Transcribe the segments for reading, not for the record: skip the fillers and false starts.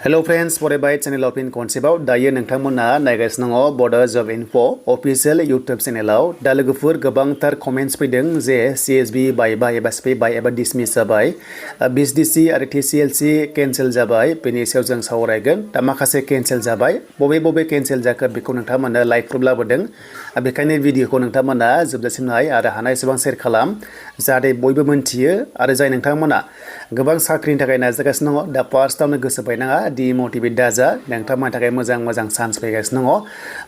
Hello friends, फरायबाय channel of इन कनसेप्टआव दायो नोंथांमोना नायगासिनो दङ बड' जब इनफो अफिशियल इउट्यूब चेनेलाव दा लोगोफोर गोबांथार कमेन्ट्स फैदों जे CSB बायबाय एबा स्पेबाय एबा डिसमिस जाबाय VCDC आरो TCLC कैंसिल जाबाय बेनि सायाव जों सावरायगोन दा माखासे कैंसिल जाबाय बबे कैंसिल जाखो बेखौ नोंथांमोना लाइभ प्रुफ लाबोदों बेखायनो भिडिअखौ नोंथांमोना जोबजासिम नाय आरो हानाय एसेबां शेयार खालाम जाहाथे बयबो मोनथियो आरो जाय नोंथांमोना गोबां साख्रिनि थाखाय नाजागासिनो दङ दा फार्स्टआवनो गोसो बायनाङा डिमोटिवेट दाजा नोंथांमोननि थाखाय मोजां चान्स फैगासिनो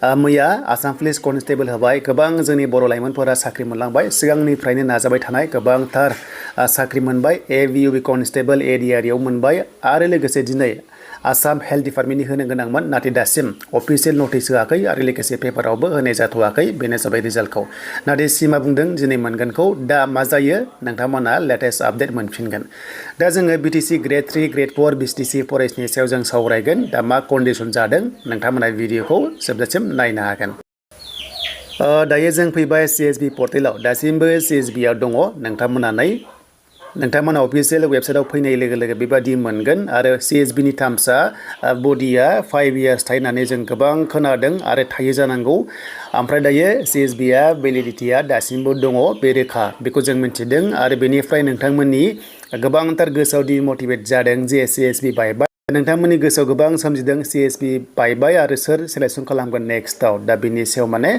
दङ मैया आसाम पुलिस कनस्टेबल होबाय गोबां जोंनि बर' लाइमोनफोरा साख्रि मोनलांबाय सिगांनिफ्रायनो नाजाबाय थानाय गोबांथार साख्रि मोनबाय AVUB कनस्टेबल एरियायाव मोनबाय आरो लोगोसे दिनै आसाम हेल्थ डिपार्टमेन्टनि होनो गोनांमोन नाथाय दासिम अफिशियेल नटिस होआखै आरो लोगोसे पेपारावबो होनाय जाथ'वाखै बेनो जाबाय रिजाल्टखौ नाथाय सिमा बुंदों दिनै मोनगोनखौ दा मा जायो नोंथांमोना लेटेस्ट आपडेट मोनफिनगोन दा जोङो BTC ग्रेड 3 ग्रेड 4 VCDC फरायसानि सायाव जों सावरायगोन दा मा कन्डिसन जादों नोंथांमोना भिडिअखौ जोबजासिम नायनो हागोन दायो जों फैबाय CSB पर्टेलाव दासिमबो CSB आव दङ नोंथांमोना अफिशियेल वेबसाइटआव फैनाय लोगो लोगो बेबादि मोनगोन आरो CSB नि टार्म्सआ बडिया 5 इयार्स थायो होननानै जों गोबां खोनादों आरो थायो जानांगौ ओमफ्राय दायो CSB आ भेलिडिटिया दासिमबो दङ बे रोखा बेखौ जों मिथिदों आरो बेनिफ्राय नोंथांमोननि गोबांथार गोसोआव डिमोटिवेट जादों जे CSB बायबाय नोंथांमोननि गोसोआव गोबां सोमजिदों CSB बायबाय आरो सोर सिलेक्शन खालामगोन नेक्स्टआव दा बिनि सायाव माने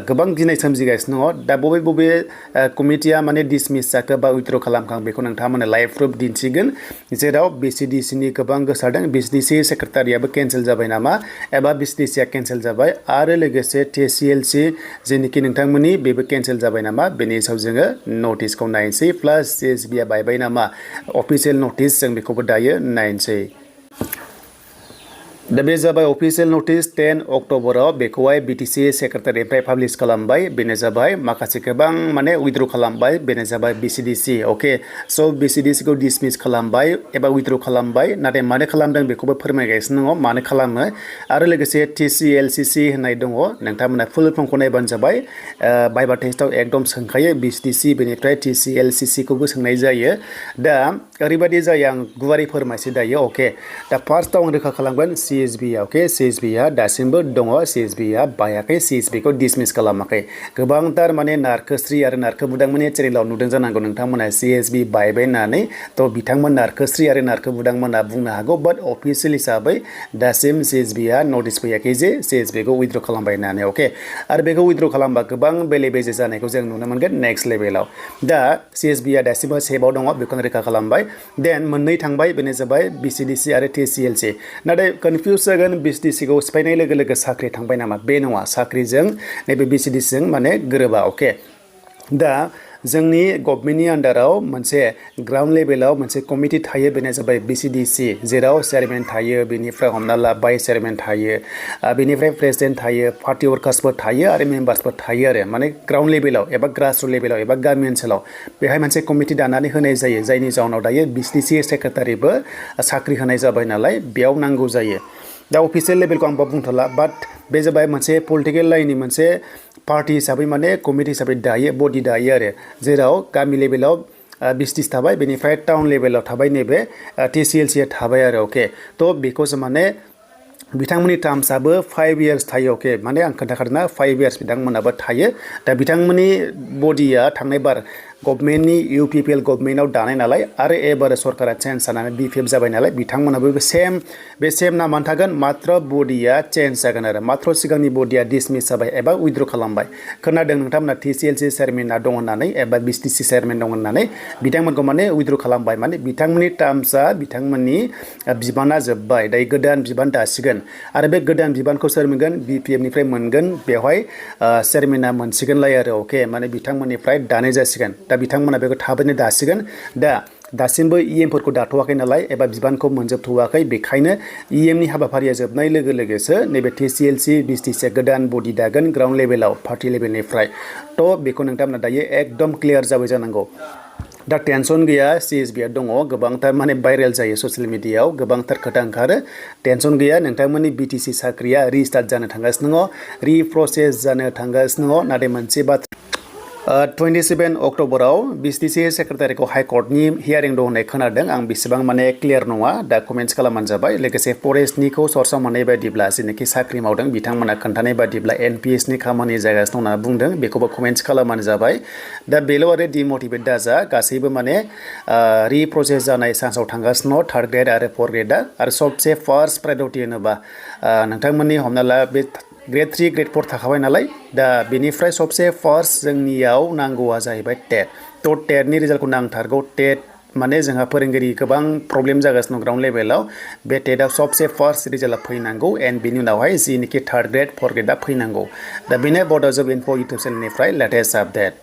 गोबां गिनाय सोमजिगासिनो दङ दा बबे कमिटिया माने डिसमिस जाखो बा उइथड्र खालामखां बेखौ नोंथांमोना लाइभ प्रुफ दिन्थिगोन जेराव VCDC नि गोबां गोसारदों VCDC सेक्रेटारियाबो कैंसिल जाबाय नामा एबा VCDC आ कैंसिल जाबाय आरो लोगोसे TCLC जेनिखि नोंथांमोननि बेबो कैंसिल जाबाय नामा बेनि सायाव जोङो नटिसखौ नायनोसै प्लास CSB आ बायबाय नामा अफिशियेल नटिस जों बेखौबो दायो नायनोसै दा बे जाबाय अफिशियेल नटिस 10 अक्ट'बराव बेखौहाय BTC सेक्रेटारिनिफ्राय पाब्लिश खालामबाय बेनो जाबाय माखासे गोबां माने उइथड्र खालामबाय बेनो जाबाय VCDC अके स' VCDC खौ डिसमिस खालामबाय एबा उइथड्र खालामबाय नाथाय मानो खालामदों बेखौबो फोरमायगासिनो दङ मानो खालामो आरो लोगोसे TCLCC होननाय दङ नोंथांमोना फुल फर्मखौ नायबानो जाबाय भाइभा टेस्टआव एकदम सोंखायो VCDC बेनिफ्राय TCLCC खौबो सोंनाय जायो दा ओरैबायदि जायो आं गुवारै फोरमायसै दायो अके दा फार्स्टआव आं रोखा खालामगोन CSB अके CSB आ दासिमबो दङ CSB आ बायाखै CSB खौ डिसमिस खालामाखै गोबांथार माने नारखोस्रि आरो नारखोबुदांमोननि चेनेलाव नुदों जानांगौ नोंथांमोना CSB बायबाय होननानै थ' बिथांमोन नारखोस्रि आरो नारखोबुदांमोना बुंनो हागौ बाट अफिशियेल हिसाबै दासिम CSB आ नटिस फैयाखै जे CSB खौ उइथड्र खालामबाय होननानै अके आरो बेखौ उइथड्र खालामबा गोबां बेले बेजे जानायखौ जों नुनो मोनगोन नेक्स्ट लेभेलाव दा CSB आ दासिमबो सेफआव दङ बेखौ रोखा खालामबाय देन मोननै थांबाय बेनो जाबाय VCDC आरो TCLC नाथाय कन्फ्यूज जागोन VCDC खौ सिफायनाय लोगो लोगो साख्रि थांबाय नामा बे नङा साख्रिजों नैबे VCDC जों माने गोरोबा अके दा जोंनि गभर्नमेन्टनि आन्डाराव मोनसे ग्राउन्ड लेभेलाव मोनसे कमिटि थायो बेनो जाबाय VCDC जेराव चेयारमेन थायो बेनिफ्राय हमना ला भाइस चेयारमेन थायो बेनिफ्राय प्रेसिडेन्ट थायो पार्टी वर्कार्सफोर थायो आरो मेम्बार्सफोर थायो आरो माने ग्राउन्ड लेभेलाव एबा ग्रासरुट लेभेलाव एबा गामि ओनसोलाव बेहाय मोनसे कमिटि दानानै होनाय जायो जायनि जाउनाव दायो VCDC सेक्रेटारिबो साख्रि होनाय जाबाय नालाय बेयाव नांगौ जायो दा अफिशियेल लेभेलखौ आं बुंथ'ला बाट बे जाबाय मोनसे पलिटिकेल लाइननि मोनसे पार्टी हिसाबै माने कमिटि हिसाबै दायो बडि दायो आरो जेराव गामि लेभेलाव VCDC थाबाय बेनिफ्राय टाउन लेभेलाव थाबाय नैबे TCLC आ थाबाय आरो अके थ' बेखौसो माने बिथांमोननि टार्म्सआबो 5 इयार्स थायो अके माने आं खोन्थाखादोंना 5 इयार्स बिथांमोनाबो थायो दा बिथांमोननि बडिया थांनाय बार गभर्नमेन्टनि UPPL गभर्नमेन्टआव दानाय नालाय आरो एबार सरकारा चेन्ज जानानै BPF जाबाय नालाय बिथांमोनाबो बे सेम नामानो थागोन मात्र बडिया चेन्ज जागोन आरो मात्र सिगांनि बडिया डिसमिस जाबाय एबा उइथड्र खालामबाय खोनादों नोंथांमोना TCLC चेयारमेना दं होननानै एबा VCDC चेयारमेन दं होननानै बिथांमोनखौ माने उइथड्र खालामबाय माने बिथांमोननि टार्म्सआ बिथांमोननि बिबाना जोब्बाय दायो गोदान बिबान दासिगोन आरो बे गोदान बिबानखौ सोर मोनगोन BPF निफ्राय मोनगोन बेवहाय चेयारमेना मोनसिगोनलाय आरो अके माने बिथांमोननिफ्राय दानाय जासिगोन दा बिथांमोना बेखौ थाबैनो दासिगोन दा दासिमबो EMफोरखौ दाथ'वाखै नालाय एबा बिबानखौ मोनजोबथ'वाखै बेखायनो EMनि हाबाफारिया जोबनाय लोगो लोगोसो नैबे TCLC VCDC गोदान बडि दागोन ग्राउन्ड लेभेलाव पार्टी लेभेलनिफ्राय थ' बेखौ नोंथांमोना दायो एकदम क्लियार जाबाय जानांगौ दा टेनसन गैया CSB आ दङ गोबांथार माने भाइरेल जायो ससियेल मिडियायाव गोबांथार खोथा ओंखारो टेनसन गैया नोंथांमोननि BTC साख्रिया रिस्टार्ट जानो थांगासिनो दङ रिप्रसेस जानो थांगासिनो दङ नाथाय मोनसे बाथ्रा 27 अक्ट'बराव BCDC सेक्रेटारिखौ हाइकर्टनि हियारिं दं होननाय खोनादों आं बेसेबां माने क्लियार नङा दा कमेन्ट्स खालामबानो जाबाय लोगोसे फरेस्टनिखौ सर्सआव मोननाय बायदिब्ला जेनाखि साख्रि मावदों बिथांमोना खोन्थानाय बायदिब्ला NPSनि खामानि जागासिनो दं होनना बुंदों बेखौबो कमेन्ट्स खालामबानो जाबाय दा बेल' आरो डिमटिभेट दाजा गासैबो माने रिप्रसेस जानाय चान्सआव थांगासिनो थार्ड ग्रेड आरो फर्थ ग्रेडआ आरो सबसे फार्स्ट प्रायरिटि होनोबा नोंथांमोननि हमना ला बे ग्रेड 3 ग्रेड 4 थाखाबाय नालाय दा बेनिफ्राय सबसे फार्स्ट जोंनियाव नांगौआ जाहैबाय टेट थ' टेटनि रिजाल्टखौ नांथारगौ टेट माने जोंहा फोरोंगिरि गोबां प्रब्लेम जागासिनो ग्राउन्ड लेभेलाव बे टेटआव सबसे फार्स्ट रिजाल्टआ फैनांगौ एन्ड बेनि उनावहाय जिनिखि थार्ड ग्रेड फर्थ ग्रेडआ फैनांगौ दा बेनो बड' जब इनफो इउटुब चेनेलनिफ्राय लेटेस्ट आपडेट